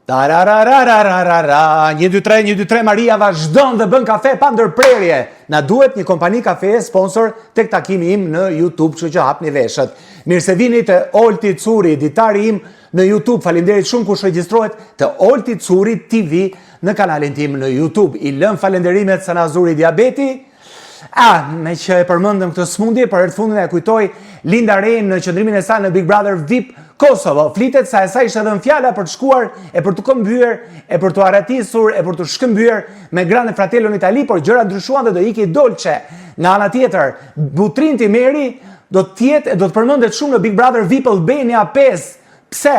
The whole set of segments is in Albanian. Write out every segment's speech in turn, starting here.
Tarararararara, 1 2 3 1 2 3 Maria vazhdon dhe bën kafe pa ndërprerje. Na duhet një kompani kafeje sponsor tek takimi im në YouTube, kështu që hapni veshët. Mirë se vini te Olti Curi, ditari im në YouTube. Faleminderit shumë kush regjistrohet te Olti Curi TV në kanalin tim në YouTube. I lëm falenderimet se na zuri diabeti. Ah, me që e përmendëm këtë smundje, për herë të fundit e kujtoi Linda Rein në qëndrimin e saj në Big Brother VIP Kosovo. Flitet se asaj ishte dhënë fjala për të shkuar e për të këmbyer, e për të arratisur, e për të shkëmbyer me Grande Fratello në Itali, por gjërat ndryshuan dhe do iki Dolce. Nga ana tjetër, Butrint Imeri do të jetë e do të përmendet shumë në Big Brother VIP Albania 5. Pse?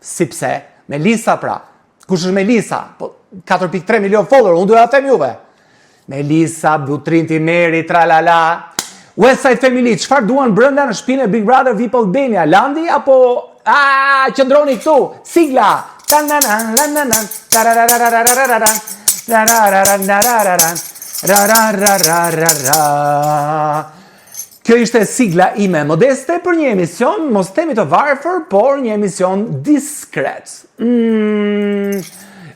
Si pse? Melisa pra. Kush është Melisa? Po 4.3 milion follower, unë do ja them juve. Melisa, Butrint Imeri, tralala. West Side Family, çfarë duan brenda në shtëpinë e Big Brother VIP Albania? Landi apo a qëndroni këtu? Sigla. Tanana lanana tarararararararan tararararararan rararararara. Kjo ishte sigla ime modeste për një emision, mos themi të varfër, por një emision diskret.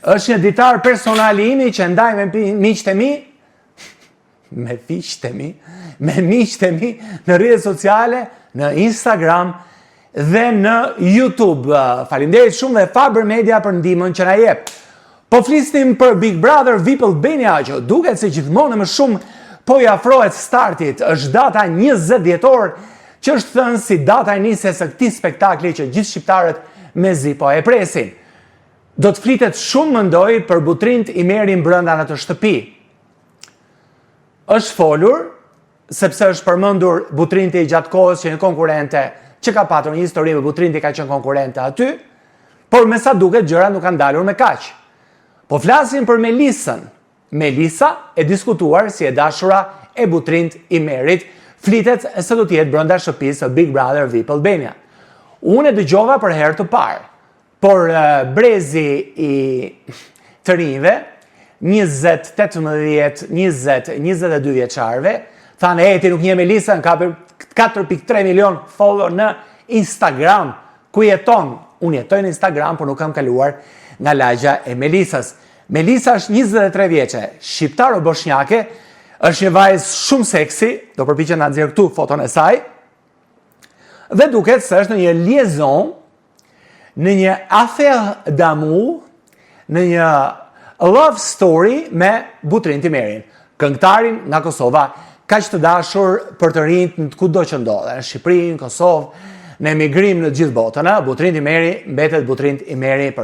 Është një ditar personal imi që ndaj me miqtë e mi, me fiqtë e mi, me miqtë e mi në rrjetet sociale, në Instagram dhe në YouTube. Faleminderit shumë dhe Faber Media për ndihmën që na jep. Po flisnim për Big Brother VIP Albania, që duket se gjithmonë më shumë po i afrohet startit. Është data 20 dhjetor, që është thënë si data e nisjes së këtij spektakli që gjithë shqiptarët mezi po e presin. Do të flitet shumë mendoj për Butrint Imerin brenda në të shtëpi. Është folur, sepse është përmendur Butrinti gjatë kohës që një konkurrente që ka patur një histori me Butrinti ka qenë konkurrente aty, por me sa duket gjërat nuk kanë dalur me kaq. Po flasim për Melisën. Melisa e diskutuar si e dashura e Butrint Imerit, flitet se do të jetë brenda shtëpisë së Big Brother VIP Albania. Unë e dëgjova për herë të parë, por brezi i të rinjve, 20, 18, 20, 22 vjeçarve, thanë, e, ti nuk njeh Melisën, ka për 4.3 milion follow në Instagram, ku jeton? Unë jetoj në Instagram, por nuk kam kaluar nga lagja e Melisës. Melisa është 23 vjeçe, shqiptaro-boshnjake, është një vajzë shumë seksi, do përpiqem na nxjerr këtu foton e saj, dhe duket se është në një liaison, në një affaire d'amour, në një love story me Butrint Imerin, këngëtarin nga Kosova, kaq të dashur për të rinjt në kudo që ndodhen, në Shqipëri, në Kosovë, në emigrim në gjithë botën, ë, Butrint Imeri mbetet Butrint Imeri për